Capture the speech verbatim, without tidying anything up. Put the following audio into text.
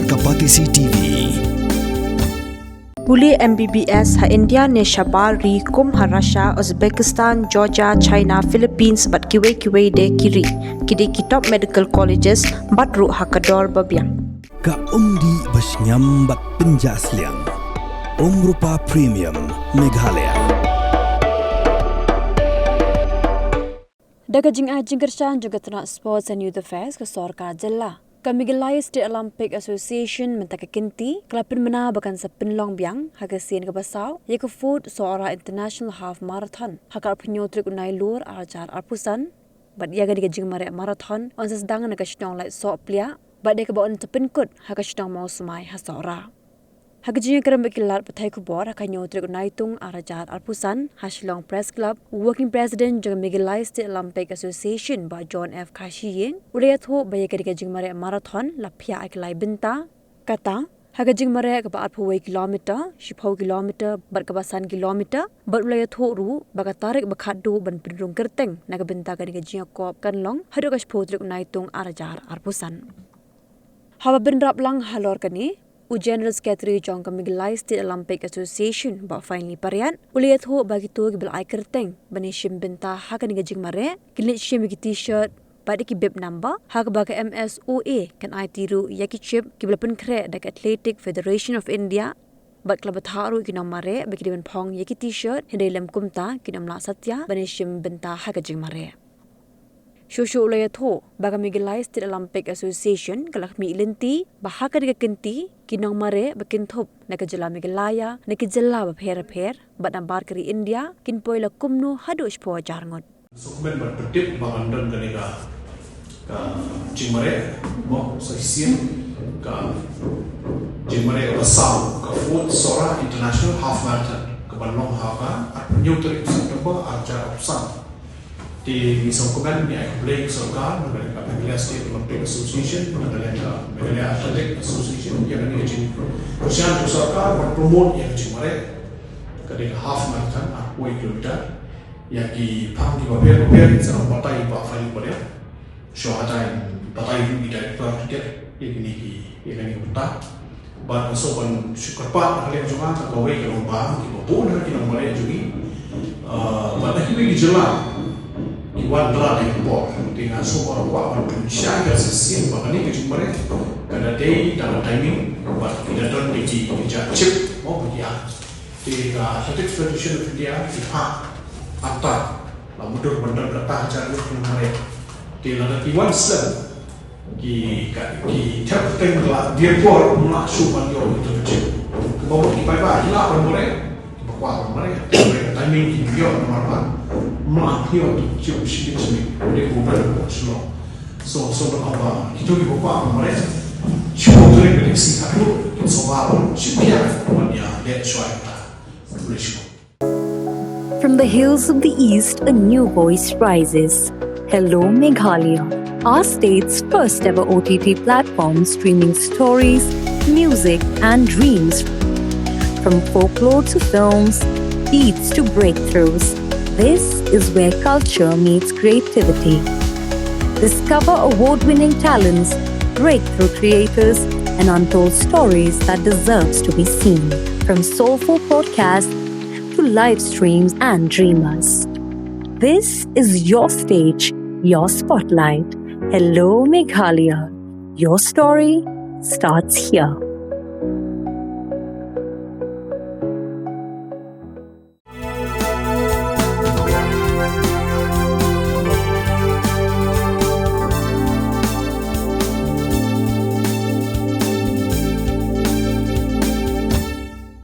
Kapatisi T V. Pule M B B S ha India ne shabar ri kum ha Russia, Uzbekistan, Georgia, China, Philippines bad kiwei kiwei de ki ri. Ki dei ki top medical colleges bad ruh ha ka dor ba biang. Ka umdih ba shngiam bad pynjah sliang. Umrupa Premium Meghalaya. Da ka jingai jingkyrshan jong ka tnat Sports and Youth Affairs ka sorkar jylla, ka Meghalaya State Olympic Association mynta ka kynti ka la pynbna ba kan sa pynlong biang ha ka sien kaba saw ïa ka fourth Sohra International Half Marathon ha ka arphew hynñiew tarik u Nailur ar hajar arphew san. Bad ïa kane ka jingmareh marathon yn sa sdang na ka shnong Laitsohpliah bad dei kaba yn sa pynkut ha ka shnong Mawsmai ha Sohra. Ha ka jingïakren bad ki lad pathai khubor ha ka hynñiew tarik u Naitung ar hajar arphew san ha Shillong Press Club, u Working President jong ka Meghalaya State Olympic Association Bah John F Khashiying u la ïathuh ba ïa kane ka jingmareh marathon la phiah ha ki lai bynta. Kata, ha ka jingmareh kaba arphew wei kilometer, shiphew kilometer bad kaba san kilometer, bad u la ïathuh ruh ba ka tarik ba khatduh ban pynrung kyrteng na ka bynta kane ka jingïakop kan long haduh ka shiphew tarik u Naitung ar hajar arphew san. Haba bynrap lang halor kane, u General Secretary jong ka Meghalaya State Olympic Association Bah Finely Pariat u la ïathuh ba kito kiba la ai kyrteng ban ïashim bynta ha kane ka jingmareh kin leit shim ïa ki T-shirt bad ïa ki bib number, ha kaba ka M S O A kan aiti ruh ïa ki chip kiba la pynkhreh da ka Athletic Federation of India. Bad ka la bthah ruh ïa ki nongmareh ba ki dei ban phong ïa ki T-shirt, hynrei lym kumta kin ym lah satia ban ïashim bynta ha ka jingmareh. Shuh shuh u la ïathuh ba ka Meghalaya State Olympic Association ka la khmih lynti ba ha kane ka kynti ki nongmareh ba kin thup na ka jylla Meghalaya, na ki jylla bapher bapher bad nabar ka ri India kin poi la kumno haduh shiphew hajar ngut. Sngewkmen bad pyntip ba kan don kane ka, ka jingmareh, mo, sa shisien ka jingmareh kaba saw, ka fourth Sohra International Half Marathon, kaban long ha ka arphew hynñiew tarik September ar hajar arphew san. Te ngi sngewkmen, ngi ai khublei ïa ka sorkar, na ka liang ka Meghalaya State Olympic Association, na ka liang ka Meghalaya Athletic Association, ïa kane ka jingkyrshan ka sorkar ban promote ïa ka jingmareh. Ka dei ka half marathon, arphew kilometer. Ïa ki phang kiba pher bapher, sa nang batai ba phi pher. Shuwa hata in batai ruh ïa ki director, ïa kine ki, ïa kine ki bynta. Bad nga sngewbha ban shu kyrpad ha ka liang jong nga, kawei ka long ba kiba bun ha ki nongmareh jong ngi, ah, bad ha kiwei ki jylla ki wan da lade ka por. Te nga sngewbha ban pynshai ka shisien ba kane ka jingmareh ka da dei da ka timing, bad ki da don ki, ki, ki jait chip, mo, ba ki ai. Te ka Athletics Federation of India ki phah, ata la mutdur ban don kata hajar ngut ki nongmareh. Te lada ki wan slem, ki, ka, ki thep kyrteng la dier por, ym lah shuh ban ïoh ïa ka chip. Kumba mut ki paidbah ki lah ban mareh, kiba kwah ban mareh, te ka timing ki ïoh namar ba ym lah ïoh ïa ka chip shibit shibit. Te kumba mut shuh. So, so, ba, ba, kito kiba kwah ban mareh, shu trei ka dei shi haduh, so, ba, shu pia, ban ïa leh shuwa ïa kata. Khublei shibun. From the hills of the East, a new voice rises. Hello Meghalaya, our state's first ever O T T platform streaming stories, music, and dreams. From folklore to films, beats to breakthroughs, this is where culture meets creativity. Discover award winning talents, breakthrough creators, and untold stories that deserves to be seen. From soulful podcasts to live streams and dreamers. This is your stage, your spotlight. Hello Meghalaya. Your story starts here.